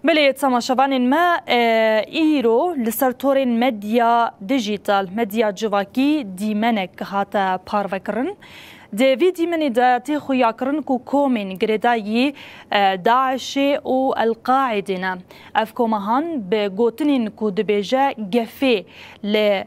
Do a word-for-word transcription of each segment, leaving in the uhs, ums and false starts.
Belê, temaşevanên me, e, îro li ser torên medya dijîtal, medya civakî dîmenek hate parvekirin. Di vî dîmenê de tê xuyakirin ku komên girêdayî, e, DAIŞê û El-Qaidê ne. Ev komehan bi gotinên ku dibêje gefê li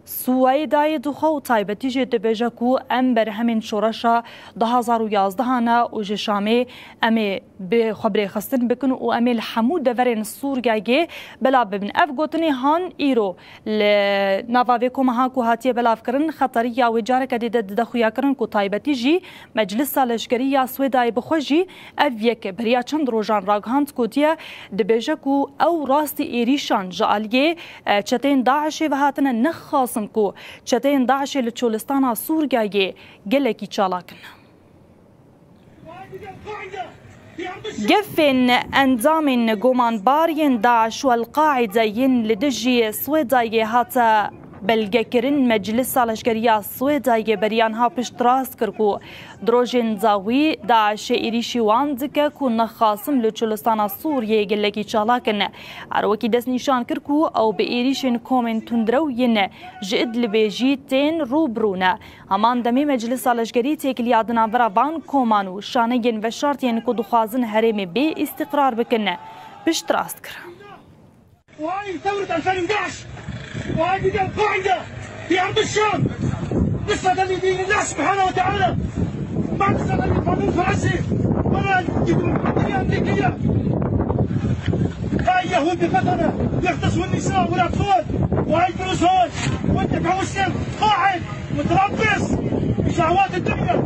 Swêdayê dixwe û taybetî jî dibêje ku em berhemên şoreşa du hazar û yazdeh ne û ji Şamê em ê bi xwe birêxistin bikin û em ê li hemû deverên Sûriyeyê belav bibin. Ev gotinê han îro li nava vê komeha ku hatiye belavkirin, xeteriya wê careke dî de dide xuyakirin ku taybetî jî Meclisa Leşkerî ya Swêdayê bi xwe jî ev yek beriya çend rojan ragihand, gotiye, dibêje ku ew rastî êrîşan ji aliyê, e, çeteyên DAIŞê ve hatine. Nexasim ku çeteyên DAIŞê li Çolistana Sûriyeyê gelekî çalak in. Gefên endamên gumanbar yên DAIŞ û El-Qaîde yên li dijî Swêdayê hate belgekirin. Meclisa Leşkerî ya Swêdayê beriya niha piştrast kir ku di rojên dawî DAIŞê êrîşî wan dike ku nexasim li Çolistana Sûriyeyê gelekî çalak in. Her wekî destnîşan kir ku ew bi êrîşên komên tundrew yên ji Idlibê jî tên rû bi rû ne. Heman demê Meclisa Leşkerî têkiliya di navbera van koman û şaneyên veşartiyên ku dixwazin herêmê bê îstiqrar bikin, piştrast kir. وهاي ثورة ألفين وأحد عشر، وهاي بدأ القاعدة في أرض الشام، نصرة لدين الله سبحانه وتعالى، ما نصرة للقانون الفرنسي ولا الدبلوماسية الأمريكية. هاي يهود بفترة يغتصبوا النساء والأطفال، وهاي دروز هون، وأنت كمسلم قاعد متربص بشهوات الدنيا.